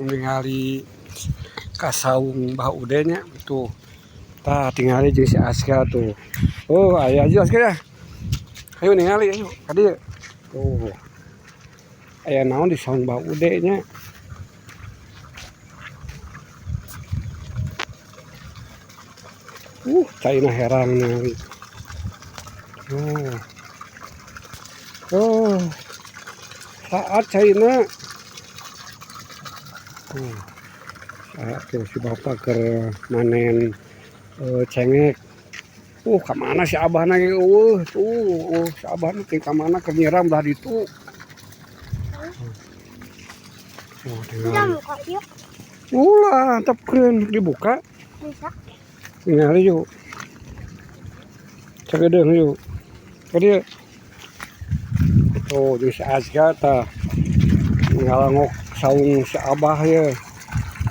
Ningali ka saung Bah Ude nya tuh. Tah tingali jeung si Aska tuh. Oh, aya aja Aska ya. Ayo ningali ayo ka dieu. Tuh. Aya naon di saung Bah Ude nya. Caina herang ningali. Oh. Oh. Saat caina. Tuh si bapak keur manen cengek. Ka mana si abahna ge eueuh tuh, si abahna teh ka mana keur nyiram belah ditu. Oh, tinggal. Ulah, antepkeun dibuka. Bisa. Ningali yuk. Cagedeung yuk. Ka dieu. Tuh jeung si Azka tah ngalangok saung si abah ye.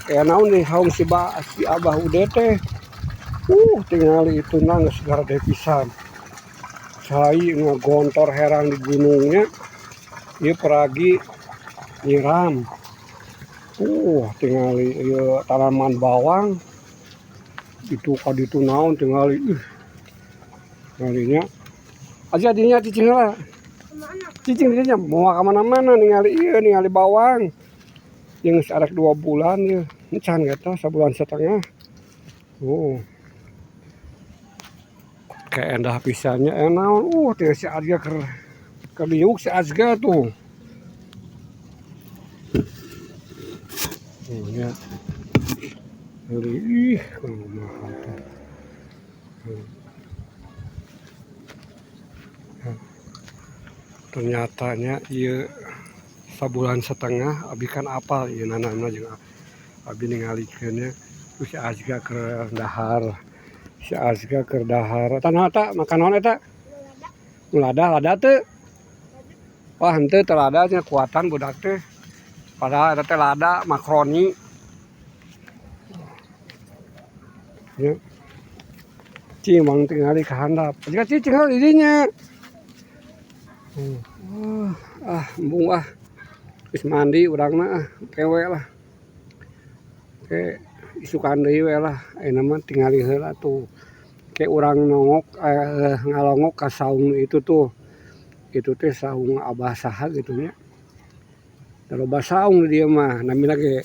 Aya naon di saung si abah Ude teh. Tingali itu na geus garede pisan. Cai ngagontor herang di gunungnya. Ieu peragi nyiram. Tingali ieu tanaman bawang. Itu ka ditu naon tingali. Tingalinya. Aja dinya cicing heula. Cicing dinya moal ka mana-mana ningali ieu ningali bawang. Jeung geus arek 2 bulan ieu. Encan eta sabulan setengah. Oh. Kayak endah pisannya naon. Teh si Azga keur diuk si Azga tuh. Oh nya. Ih, kumaha teh. Ternyatanya ieu sabulan setengah abi kan apal ieu nanamna jeung abi ningalikeun nya. Terus si Azga keur dahar. Si Azga keur dahar. Eta naon eta? Makan naon eta? Lada, lada teu? Wah, henteu teu lada nya kuatan budak teh. Padahal eta teh lada makroni. Nya. Cing mang tingali ka handap. Azga cicing heula di dinya. Embung ah. Geus mandi urang mah ah, kewe lah. Ke isukan deui we lah, ayeuna mah tingali heula tuh. Ke urang nongok ngalongok ka saung itu tuh. Itu teh saung abah saha gitu nya. Da loba saung di dieu mah, namina ge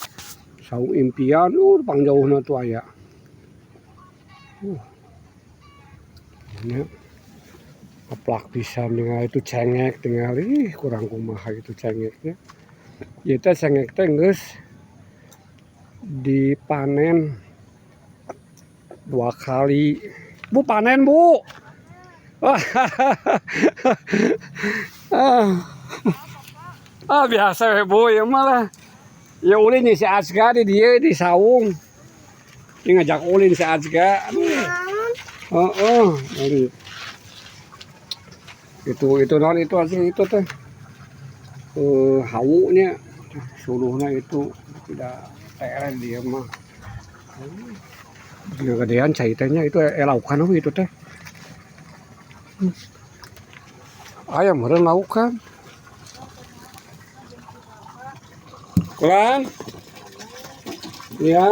saung impian, pangjauhna tuh aya. Nya. Aplak pisan ningali itu cengek tingali, ih kurang kumaha itu cengeknya. Ieu teh cengek teh geus dipanen 2 kali. Bu panen bu. Biasa we bu ieu mah lah. Ya ulin si Azga di dieu di saung. Ini ngajak ulin si Azga. Aduh. Heeh, ulin. Itu naon itu asli itu teh. Hawunya suluhna itu tidak teren dia mah. Gedean cai teh nya itu laukan euy itu teh. Aya meureun laukan. Kurang? Ya.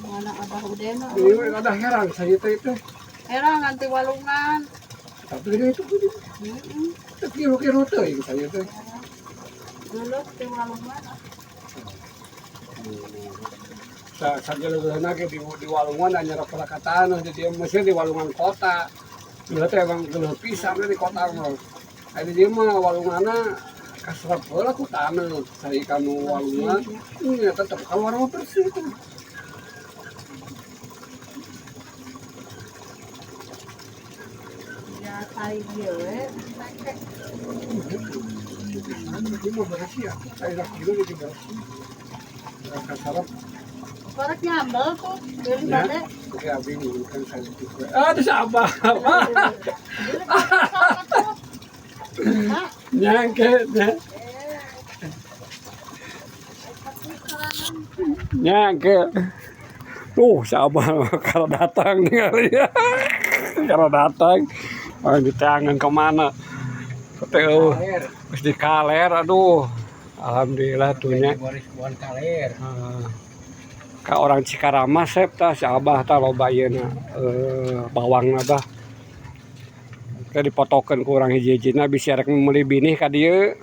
Mana Abah Ude mah? Iya, ada herang saya teh itu. Herang nanti walungan. Tapi ini itu gede. Kira-kira teh saya teh. Dulu di walungan. Saja ge di walungan hanya perkataan di mesir di walungan kota. Dulu teh emang geuleuh pisan di kota mah. Aya di dieu mah walunganna kaserep heula ku taneuh. Cari kanu walungan, nya tetep keluar mah bersih tuh. Ya cai ieu we, pake. Ini mah bersih ya, cai kieu jadi bersih. Kasarep. Korek nyambel tuh, beli bade. Oke, abi kan saya gitu. Ah, terus apa? Nyangke, nyangke. Tuh, sabar kalau datang ningali ya. Kalau datang, orang di tangan kemana? Teh euweuh. Geus dikaler, aduh. Alhamdulillah tuh nya. Buan kaler. Ah, ka orang Cikaramas sep tah si Abah tah, loba ieu na bawangna, Bah. Teh dipotokeun ku urang hiji-hijina, bisi arek meuli binih ka dieu.